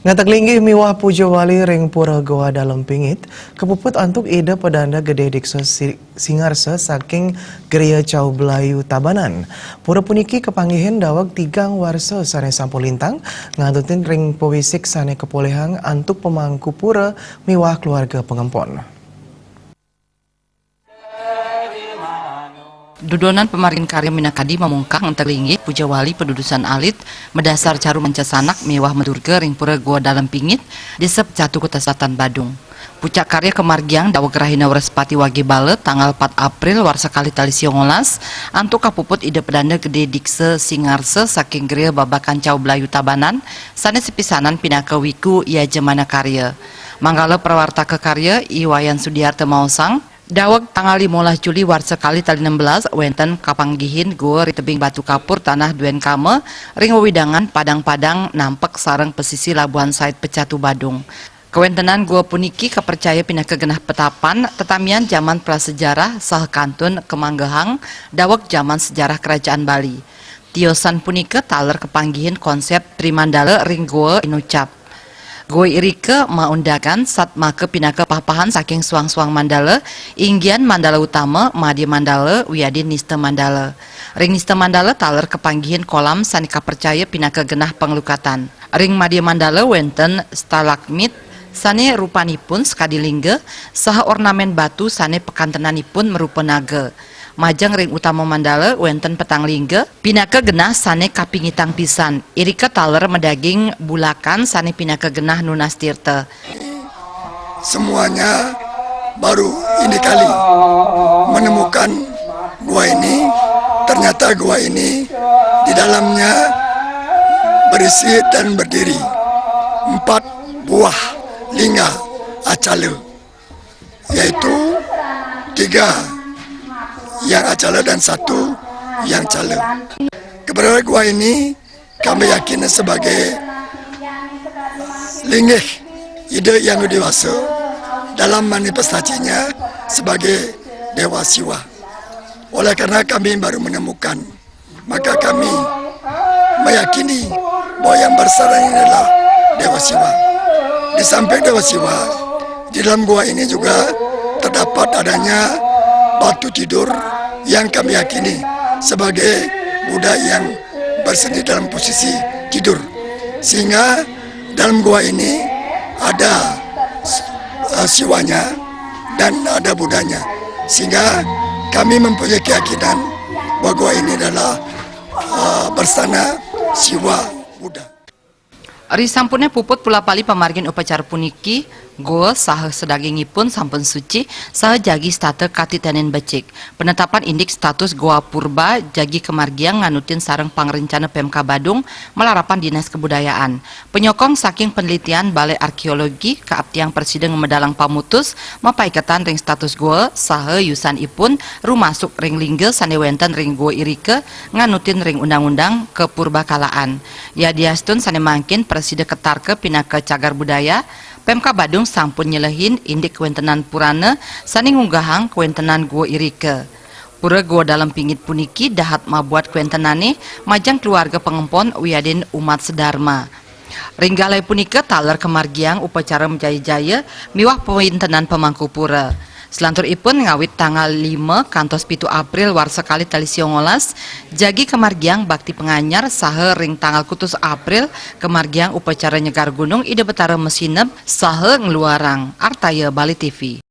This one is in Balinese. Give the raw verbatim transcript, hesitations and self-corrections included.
Ngatek linggih miwah puja wali ring Pura Goa Dalem Pingit, kapuput antuk Ida Pedanda Gede Diksa Si-, Singarsa saking Geria Cau Belayu Tabanan. Pura puniki kapanggihin daweg tigang warsa sane sampun lintang, ngantutin ring pawisik sane kapolihang antuk pamangku pura miwah keluarga pangempon. Dudonan pamargin karya minakadi mamungkah ngatek linggih puja wali padudusan alit madasar caru manca sanak miwah madurga ring Pura Goa Dalem Pingit, Desa Pecatu, Kuta Selatan, Badung. Pucak karya kamargiang daweg rahina Wrespati Wage Bala, tanggal pat April warsa kalih tali sia ngolas, antuk kapuput Ida Pedanda Gede Diksa Singarsa saking Geria Babakan Cau Belayu Tabanan, sane sepisanan pinaka wiku yajamana karya. Manggala prawartaka karya I Wayan Sudiarta maosang, daweg tanggal limolas Juli warsa kalih tali enam belas wenten kapanggihin goa ri tebing Batu Kapur Tanah Duen Kama ring wewidangan Padang-Padang nampek sareng pesisi Labuhan Sait Pecatu, Badung. Kawentenan goa puniki kapercaya pinaka genah petapan tetamian jaman prasejarah saha kantun kamanggehang daweg jaman sejarah Kerajaan Bali. Tiosan punika taler kapanggihin konsep Tri Mandala ring goa inucap. Goa irika maundakan satmaka pinaka pahpahan saking suang-suang mandala, inggian mandala utama, madya mandala, wiadin nista mandala. Ring nista mandala taler kapanggihin kolam sane kapercaya pinaka genah panglukatan. Ring madya mandala wenten stalagmit sane rupanipun sakadi lingga saha ornamen batu sane pakantenanipun marupa naga. Majeng ring utama mandala wenten petang lingga, pinaka genah sane kapingitang pisan. Irika taler madaging bulakan sane pinaka genah nunas tirta. Semuanya baru ini kali menemukan gua ini. Ternyata gua ini di dalamnya berisi dan berdiri empat buah lingga acala, yaitu tiga yang acala dan satu yang cala. Keberadaan gua ini kami yakini sebagai linggih Ida Yang Dewasa dalam manifestasinya sebagai Dewa Siwa. Oleh karena kami baru menemukan, maka kami meyakini bahwa yang bersarang ini adalah Dewa Siwa. Di samping Dewa Siwa, di dalam gua ini juga terdapat adanya batu tidur yang kami yakini sebagai Buddha yang bersendiri dalam posisi tidur. Sehingga dalam gua ini ada, eh, Siwanya dan ada Buddhanya. Sehingga kami mempunyai keyakinan bahwa gua ini adalah, eh, bersarana Siwa Buddha. Risampune puput pula pali pamargin upacara puniki, goa saha sadagingipun sampun suci, saha jagi setata katitenin becik. Penetapan indik status goa purba jagi kamargiang nganutin sareng pangrencana Pemka Badung malarapan Dinas Kebudayaan. Penyokong saking penelitian Balai Arkeologi kaaptiang prasida ngamedalang pamutus mapaiketan ring status goa saha yusanipun rumasuk ring lingga sane wenten ring goa irika nganutin ring undang-undang kapurbakalaan. Yadiastun sane mangkin prasida ketarka pinaka cagar budaya, Pemka Badung sampun nyelehin indik kawentenan purana sane ngunggahang kawentenan goa irika. Pura Goa Dalem Pingit puniki dahat mabuat kawentenane majeng keluarga pangempon wiadin umat sedarma. Ring galai punika taler kamargiang upacara majaya-jaya miwah pawintenan pamangku pura. Selanturipun ngawit tanggal lima kantos pitu April warsa kalih tali sia ngolas, jagi kamargiang bakti panganyar saha ring tanggal kutus April kamargiang upacara nyegar gunung Ida Betara masineb saha ngluarang. Artaya Bali T V.